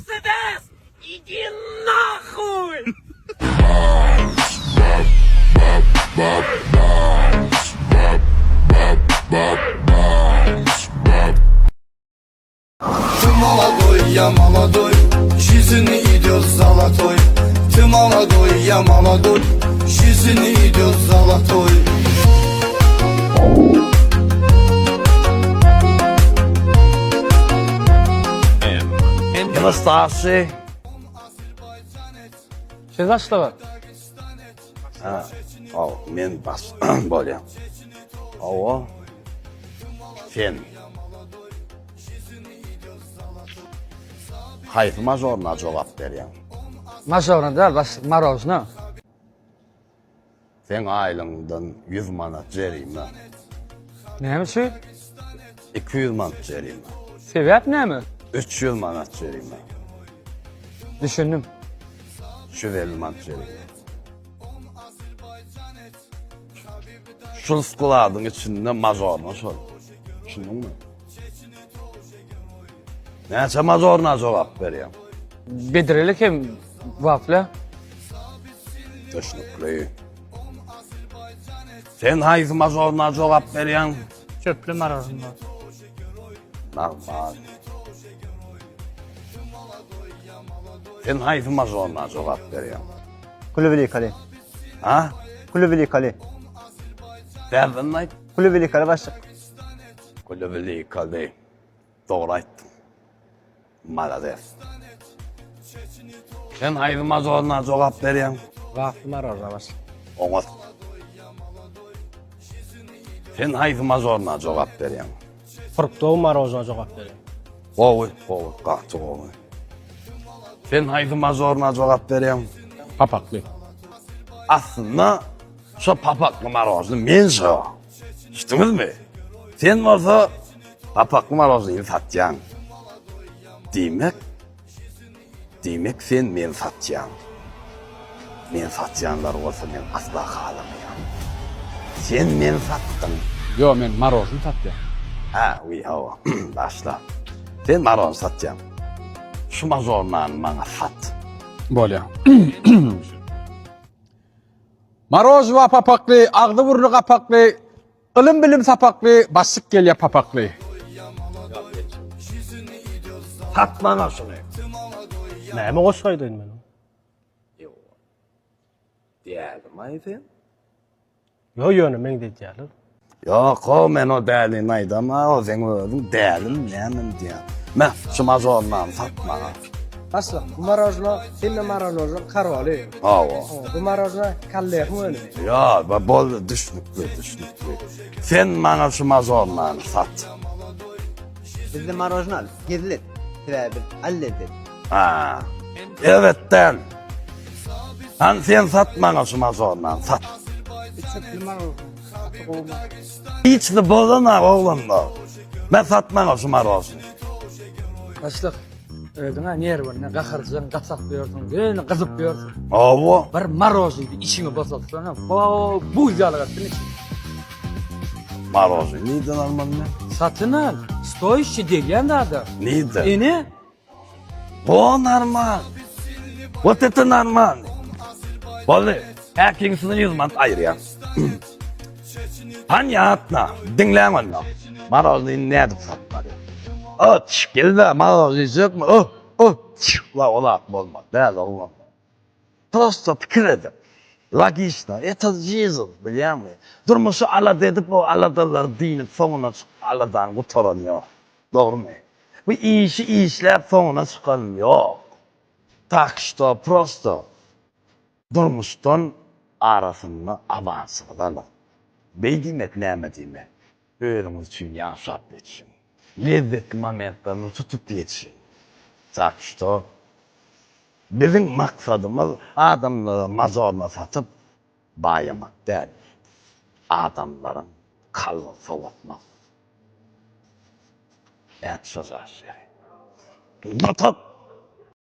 Mercedes! Idi nahuý! Ты молодой, я молодой, жизнь идет золотой. Ты молодой, я молодой, жизнь идет золотой. Kim starşy? Siz başlaň. Ha, aw, men bas bolýan. Awa. Sen. Haýsy mažorna jogap berýäň? Mažorna däl, baş marojna. Seň aýlygyňdan 100 manat jerime. Näme üçin? 200 manat jerime. Sebäp näme? 300 manat jerime. Düşündim. 350 manat jerime. Şul skladyň içinde majorna şol. Düşündiňmi? Näçe majorna jogap berýäň? Bedrelik hem wafle. Düşnükli. Sen haýsy majorna jogap berýäň? Çöplü marojna. Normal. Sen haýsy majorna jogap berýäň? Kulübili kale. Ha? Kulübili kale. Täzeden aýt. Kulübili kale başlyk. Kulübili kale. Dogry aýtdyň. Malades. Sen haýsy majorna jogap berýäň? Wafli marojna başlyk. Oňat. Sen haýsy majorna jogap berýäň? Fruktowy marojna jogap berýän. Gowy, gowy, gaty gowy. Sen haýsy majorna jogap berýäň? Papakly. Aslynda şo papakly marojny men şo. Düşdüňizmi? Sen bolsa papakly marojnyny satýaň. Diýmek, diýmek sen men satýaň. Men satýanlar bolsa men asla halamaýan. Sen men satdyň. Ýo, men marojny satýan. Ha, wi, hawa. Başla. Sen marojny satýaň. Şu majornany maňa sat. Bolýa. Marožwa papakly, agzy burny gapakly, ylym bilim sapakly, başlyk gelýä papakly. Sat maňa şuny. Näme goşgy aýdaýyn men? Ýok. Dälimi aý sen? Ýok ýöne meňzedýärler. Ýok, o men o dälini aýdama, o seň özüň dälim nämem diýýän. Mä, şu mažornany sat maňa. Başlyk, bu marožno hemme marožnolaryň karoly. Hawa. Bu marožno kollehiň önümi. Ýa, boldy, düşnükli, düşnükli. Sen maňa şu mažornany sat. Bizde marožno al, gizli. Sebäbi biz al lezzet. Ha. Evet däl. Han sen sat maňa şu mažornany, sat. Çöplü marojna. Gaty gowy marojna. Hiç-de bozana oglanlar. Men sat maňa şu marožny. Başlyk, özüňe nerwine gaharjaň gasak ýörsüň, ýöne gyzyp ýörsüň. Hawa. Bir marožnyny içiňe boşaltsana, bo buz ýaly etsin içiňi. Marožny nirden almaly men? Satyn al. Stoýuşçy degýän zada. Nirden? Ine. O normal. Vot это normal. Boldy. Häkiňsini 100 manat aýyrýan. Ponýatno. Diňläň onda. Marožnyny nädip satmaly? Aç, gelme, marožny iýjekmi? Oh, oh, la o zat bolmaz. Däl oglan. Prosto pikir edip. Logiçno. Eta Jesus, bilýäňmi? Durmuşy alada edip, o aladalary dynyp, soňuna çykyp aladany gutaran ýok. Dogrymy? Bu işi işläp soňuna çykan ýok. Tak şto prosto durmuşdan arasynda awansyňyzy alyň. Beý diýmek näme diýmek? Özüňiz üçin ýaşap geçiň. Lezzetli momentlerini tutup geçiň. Tak şto biziň maksadymyz adamlara mazorna satyp baýamak däl. Adamlaryň kalbyny sowatmak. Nätjek aşyry. Tutup!